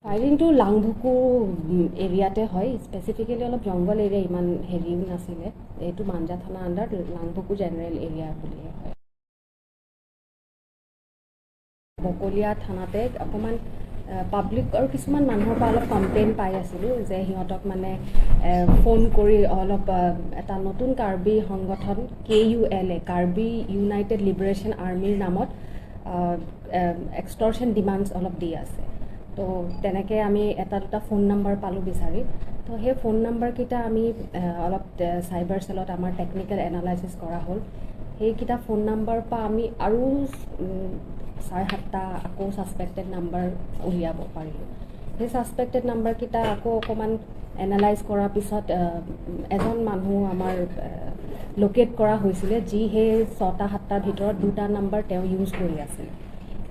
ফায়াৰিংটো লাংভুকু এৰিয়াতে হয়, স্পেচিফিকেলি অলপ জংঘল এৰিয়া, ইমান হেৰিও নাছিলে। এইটো মাঞ্জা থানা আণ্ডাৰত লাংভুকু জেনেৰেল এৰিয়া বুলিয়ে হয়। বকলীয়া থানাতে অকণমান পাব্লিক আৰু কিছুমান মানুহৰ পৰা অলপ কমপ্লেইন পাই আছিলোঁ যে সিহঁতক মানে ফোন কৰি অলপ এটা নতুন কাৰ্বি সংগঠন KULA, Karbi United liberation আৰ্মীৰ নামত এক্সটৰ্শ্যন ডিমাণ্ডছ অলপ দি আছে। তো তেনেকৈ আমি এটা দুটা ফোন নাম্বাৰ পালোঁ বিচাৰি। তো সেই ফোন নাম্বাৰকেইটা আমি অলপ চাইবাৰ চেলত আমাৰ টেকনিকেল এনালাইচিছ কৰা হ'ল। সেইকেইটা ফোন নাম্বাৰৰ পৰা আমি আৰু 6-7টা আকৌ ছাছপেক্টেড নাম্বাৰ উলিয়াব পাৰিলোঁ। সেই ছাছপেক্টেড নাম্বাৰকেইটা আকৌ অকণমান এনালাইজ কৰাৰ পিছত এজন মানুহ আমাৰ লোকেট কৰা হৈছিলে, যি সেই 6টা 7টাৰ ভিতৰত দুটা নাম্বাৰ তেওঁ ইউজ কৰি আছিলে।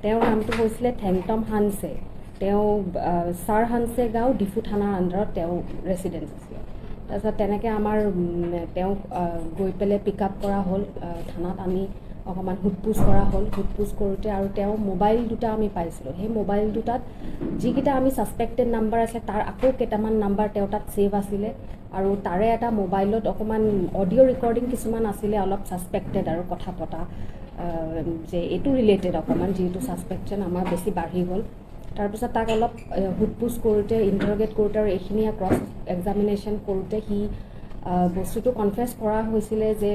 তেওঁৰ নামটো হৈছিলে থেংটম হানছে। তেওঁ ছাৰ হানছে গাঁও, ডিফু থানাৰ আণ্ডাৰত তেওঁ ৰেচিডেঞ্চ আছিলে। তাৰপিছত তেনেকৈ আমাৰ তেওঁক গৈ পেলাই পিক আপ কৰা হ'ল, থানাত আনি অকণমান সোধ পোছ কৰা হ'ল। সোধ পোছ কৰোঁতে আৰু তেওঁ মোবাইল দুটা আমি পাইছিলোঁ। সেই মোবাইল দুটাত যিকেইটা আমি ছাছপেক্টেড নাম্বাৰ আছিলে, তাৰ আকৌ কেইটামান নাম্বাৰ তেওঁ তাত ছেভ আছিলে আৰু তাৰে এটা মোবাইলত অকণমান অডিঅ' ৰেকৰ্ডিং কিছুমান আছিলে, অলপ ছাছপেক্টেড আৰু কথা পতা যে এইটো ৰিলেটেড অকণমান, যিহেতু ছাছপেকশ্যন আমাৰ বেছি বাঢ়ি গ'ল। তাৰপিছত তাক অলপ সোধ পোছ কৰোঁতে, ইণ্টাৰগেট কৰোঁতে আৰু এইখিনি ক্ৰছ এক্সামিনেশ্যন কৰোঁতে সি বস্তুটো কনফেছ কৰা হৈছিলে যে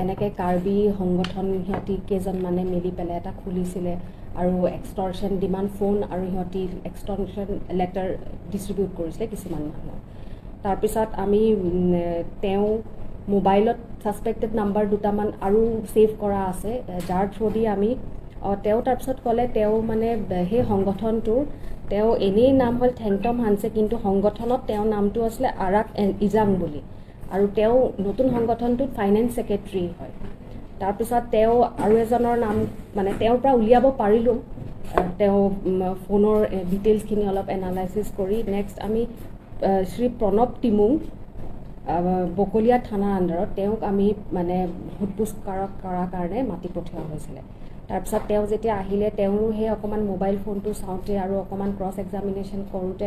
এনেকৈ কাৰ্বি সংগঠন সিহঁতি কেইজনমানে মিলি পেলাই এটা খুলিছিলে আৰু এক্সটৰ্শ্যন ডিমাণ্ড ফোন আৰু সিহঁতি এক্সটৰ্শ্যন লেটাৰ ডিষ্ট্ৰিবিউট কৰিছিলে কিছুমান মানুহক। তাৰপিছত আমি তেওঁ মোবাইলত ছাছপেক্টেড নাম্বাৰ দুটামান আৰু ছেভ কৰা আছে, যাৰ থ্ৰুদি আমি তেওঁ তাৰপিছত ক'লে তেওঁ মানে সেই সংগঠনটোৰ তেওঁ এনেই নাম হ'ল থেংটম হানছে, কিন্তু সংগঠনত তেওঁৰ নামটো আছিলে আৰাক ইজাং বুলি আৰু তেওঁ নতুন সংগঠনটোত ফাইনেন্স ছেক্ৰেটেৰী হয়। তাৰপিছত তেওঁ আৰু এজনৰ নাম মানে তেওঁৰ পৰা উলিয়াব পাৰিলোঁ, তেওঁ ফোনৰ ডিটেইলছখিনি অলপ এনালাইচিছ কৰি। নেক্সট আমি শ্ৰী প্ৰণৱ তিমুং, বকলীয়া থানাৰ আণ্ডাৰত, তেওঁক আমি মানে সোধ পোছ কৰাৰ কাৰণে মাতি পঠিওৱা হৈছিলে। তাৰপিছত তেওঁ যেতিয়া আহিলে, তেওঁৰো সেই অকণমান মোবাইল ফোনটো চাওঁতে আৰু অকণমান ক্ৰছ এক্সামিনেশ্যন কৰোঁতে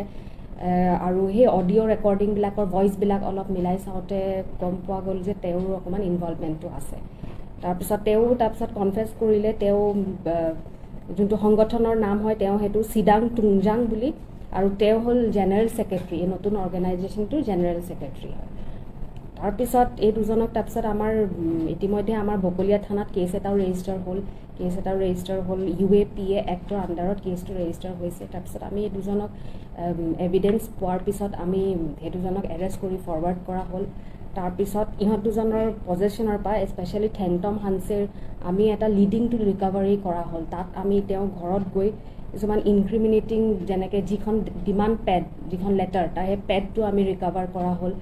আৰু সেই অডিঅ' ৰেকৰ্ডিংবিলাকৰ ভইচবিলাক অলপ মিলাই চাওঁতে গম পোৱা গ'ল যে তেওঁৰো অকণমান ইনভলভমেণ্টটো আছে। তাৰপিছত তেওঁ তাৰপিছত কনফেছ কৰিলে, তেওঁ যোনটো সংগঠনৰ নাম হয়, তেওঁ সেইটো চিদাং টুংজাং বুলি আৰু তেওঁ হ'ল জেনেৰেল ছেক্ৰেটেৰী, এই নতুন অৰ্গেনাইজেশ্যনটোৰ জেনেৰেল ছেক্ৰেটেৰী হয়। তাৰপিছত এই দুজনক তাৰপিছত আমাৰ ইতিমধ্যে আমাৰ বকলীয়া থানাত কেছ এটাও ৰেজিষ্টাৰ হ'ল। কেছ এটাও ৰেজিষ্টাৰ হ'ল, UAPA actor আণ্ডাৰত কেছটো ৰেজিষ্টাৰ হৈছে। তাৰপিছত আমি এই দুজনক এভিডেঞ্চ পোৱাৰ পিছত আমি সেই দুজনক এৰেষ্ট কৰি ফৰৱাৰ্ড কৰা হ'ল। তাৰপিছত ইহঁত দুজনৰ পজেশ্যনৰ পৰা, স্পেচিয়েলি থেংটম হানছেৰ, আমি এটা লিডিং টু ৰিকাভাৰী কৰা হ'ল। তাত আমি তেওঁৰ ঘৰত গৈ কিছুমান ইনক্ৰিমিনেটিং, যেনেকৈ যিখন ডিমাণ্ড পেড, যিখন লেটাৰ, তাৰ সেই পেডটো আমি ৰিকাভাৰ কৰা হ'ল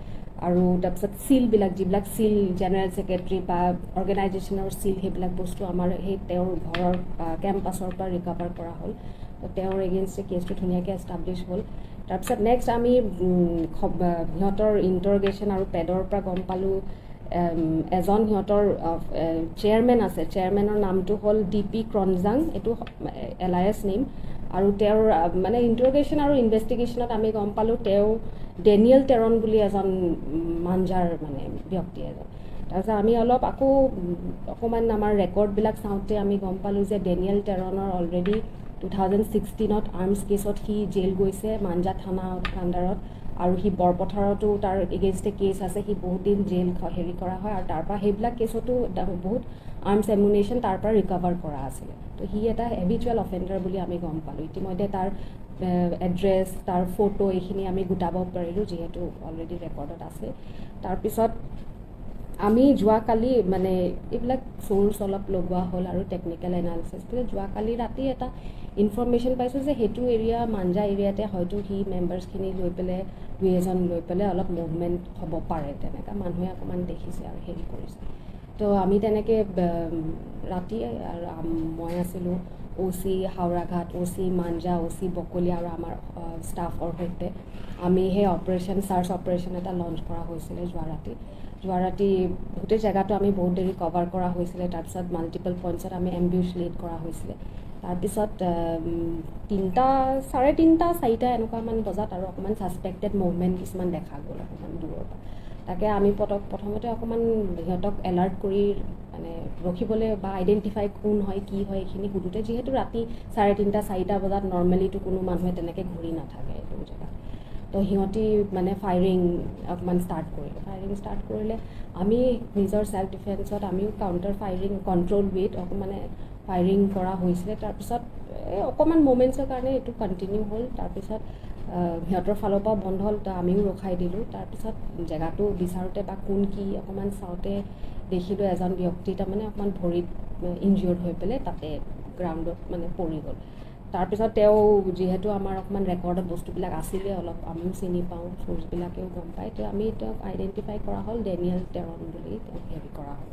আৰু তাৰপিছত চিলবিলাক, যিবিলাক চিল জেনেৰেল ছেক্ৰেটেৰী বা অৰ্গেনাইজেশ্যনৰ চিল, সেইবিলাক বস্তু আমাৰ সেই তেওঁৰ ঘৰৰ কেম্পাছৰ পৰা ৰিকাভাৰ কৰা হ'ল। তো তেওঁৰ এগেইনষ্টে কেছটো ধুনীয়াকৈ এষ্টাব্লিছ হ'ল। তাৰপিছত নেক্সট আমি সিহঁতৰ ইণ্টাৰগেশ্যন আৰু পেডৰ পৰা গম পালোঁ, এজন সিহঁতৰ চেয়াৰমেন আছে। চেয়াৰমেনৰ নামটো হ'ল ডি পি ক্ৰনজাং, এইটো এলায়াছ নেম। আৰু তেওঁৰ মানে ইণ্টাৰগেশ্যন আৰু ইনভেষ্টিগেশ্যনত আমি গম পালোঁ, তেওঁ ডেনিয়েল টেৰন বুলি এজন মাঞ্জাৰ মানে ব্যক্তি এজন। তাৰপিছত আমি অলপ আকৌ অকণমান আমাৰ ৰেকৰ্ডবিলাক চাওঁতে আমি গম পালোঁ যে ডেনিয়েল টেৰণৰ অলৰেডি 2016ত আৰ্মছ কেছত সি জেল গৈছে মাঞ্জা থানা আণ্ডাৰত আৰু সি বৰপথাৰতো তাৰ এগেইনষ্টে কেছ আছে। সি বহুত দিন জেল হেৰি কৰা হয় আৰু তাৰপৰা সেইবিলাক কেছতো বহুত আৰ্মছ এমুনেশ্যন তাৰ পৰা ৰিকভাৰ কৰা আছিলে। তো সি এটা হেবিচুৱেল অফেণ্ডাৰ বুলি আমি গম পালোঁ। ইতিমধ্যে তাৰ এড্ৰেছ, তাৰ ফটো এইখিনি আমি গোটাব পাৰিলোঁ, যিহেতু অলৰেডি ৰেকৰ্ডত আছে। তাৰপিছত আমি যোৱাকালি মানে এইবিলাক চ'ৰ্চ অলপ লগোৱা হ'ল আৰু টেকনিকেল এনালিচিছ। যোৱাকালি ৰাতি এটা ইনফৰ্মেশ্যন পাইছোঁ যে সেইটো এৰিয়া, মাঞ্জা এৰিয়াতে হয়তো সি মেম্বাৰ্ছখিনি লৈ পেলাই, দুই এজন লৈ পেলাই অলপ মুভমেণ্ট হ'ব পাৰে, তেনেকুৱা মানুহে অকণমান দেখিছে আৰু হেৰি কৰিছে। তো আমি তেনেকৈ ৰাতি আৰু মই আছিলোঁ, অ' চি হাওৰাঘাট, অ' চি মাঞ্জা, অ' চি বকলীয়া আৰু আমাৰ ষ্টাফৰ সৈতে আমি সেই অপাৰেশ্যন, চাৰ্চ অপাৰেশ্যন এটা লঞ্চ কৰা হৈছিলে যোৱা ৰাতি। যোৱা ৰাতি গোটেই জেগাটো আমি বহুত দেৰি কভাৰ কৰা হৈছিলে। তাৰপিছত মাল্টিপল পইণ্টছত আমি এম্বিউচ লিড কৰা হৈছিলে। তাৰপিছত 3টা, 3:30, 4টা এনেকুৱামান বজাত আৰু অকণমান ছাছপেক্টেড মুভমেণ্ট কিছুমান দেখা গ'ল অকণমান দূৰৰ পৰা। তাকে আমি প্ৰথমতে অকণমান সিহঁতক এলাৰ্ট কৰি মানে ৰখিবলৈ বা আইডেণ্টিফাই কোন হয়, কি হয়, এইখিনি সোধোঁতে, যিহেতু ৰাতি 3:30, 4টা বজাত নৰ্মেলিতো কোনো মানুহে তেনেকৈ ঘূৰি নাথাকে এইটো জেগাত, তো সিহঁতি মানে ফায়াৰিং অকণমান ষ্টাৰ্ট কৰিলে। ফায়াৰিং ষ্টাৰ্ট কৰিলে, আমি নিজৰ ছেল্ফ ডিফেন্সত আমিও কাউণ্টাৰ ফায়াৰিং, কণ্ট্ৰল উইথ অকণমান ফায়াৰিং কৰা হৈছিলে। তাৰপিছত এই অকণমান মুমেণ্টছৰ কাৰণে এইটো কণ্টিনিউ হ'ল। তাৰপিছত সিহঁতৰ ফালৰ পৰাও বন্ধ হ'ল, তো আমিও ৰখাই দিলোঁ। তাৰপিছত জেগাটো বিচাৰোঁতে বা কোন কি অকণমান চাওঁতে দেখিলোঁ এজন ব্যক্তি তাৰমানে অকণমান ভৰিত ইনজিয়ৰ্ড হৈ পেলাই তাতে গ্ৰাউণ্ডত মানে পৰি গ'ল। তাৰপিছত তেওঁ যিহেতু আমাৰ অকণমান ৰেকৰ্ডত বস্তুবিলাক আছিলে অলপ, আমিও চিনি পাওঁ, চ'ৰ্চবিলাকেও গম পায়, তো আমি তেওঁক আইডেণ্টিফাই কৰা হ'ল, ডেনিয়েল টেৰন বুলি তেওঁক হেৰি কৰা হ'ল।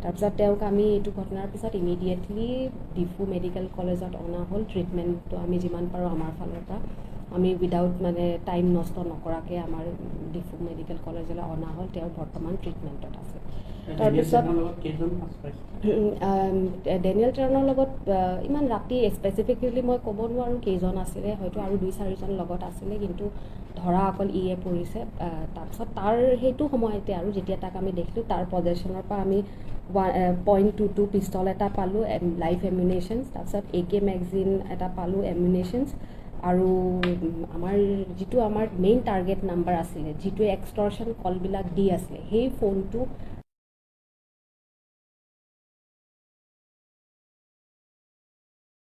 তাৰপিছত তেওঁক আমি এইটো ঘটনাৰ পিছত ইমিডিয়েটলি ডিফু মেডিকেল কলেজত অনা হ'ল। ট্ৰিটমেণ্টটো আমি যিমান পাৰোঁ আমাৰ ফালৰ পৰা আমি উইদাউট মানে টাইম নষ্ট নকৰাকৈ আমাৰ ডিফু মেডিকেল কলেজলৈ অনা হ'ল। তেওঁ বৰ্তমান ট্ৰিটমেণ্টত আছে। তাৰপিছত ডেনিয়েল টেৰণৰ লগত ইমান ৰাতি স্পেচিফিকেলি মই ক'ব নোৱাৰোঁ কেইজন আছিলে, হয়তো আৰু দুই চাৰিজন লগত আছিলে, কিন্তু ধৰা অকল ইয়ে পৰিছে। তাৰপিছত তাৰ সেইটো সময়তে আৰু যেতিয়া তাক আমি দেখিলোঁ, তাৰ পজেশ্যনৰ পৰা আমি 1.22 পিষ্টল এটা পালোঁ, লাইভ এমিউনেশ্যনছ, তাৰপিছত এ কে মেগজিন এটা পালোঁ, এমিউনেশ্যনছ, আৰু আমাৰ যিটো আমাৰ মেইন টাৰ্গেট নাম্বাৰ আছিলে, যিটোৱে এক্সটৰ্শ্যন কলবিলাক দি আছিলে, সেই ফোনটো